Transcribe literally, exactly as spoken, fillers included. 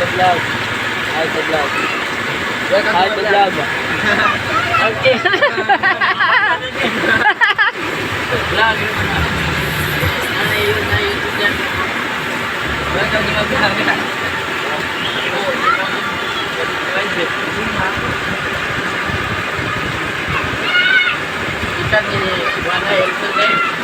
Vlog. Hi to vlog. Welcome to vlog. Okay. Vlog. Ano yun? Ano yun? Welcome to my vlog. Ikan ini warna yang sedang.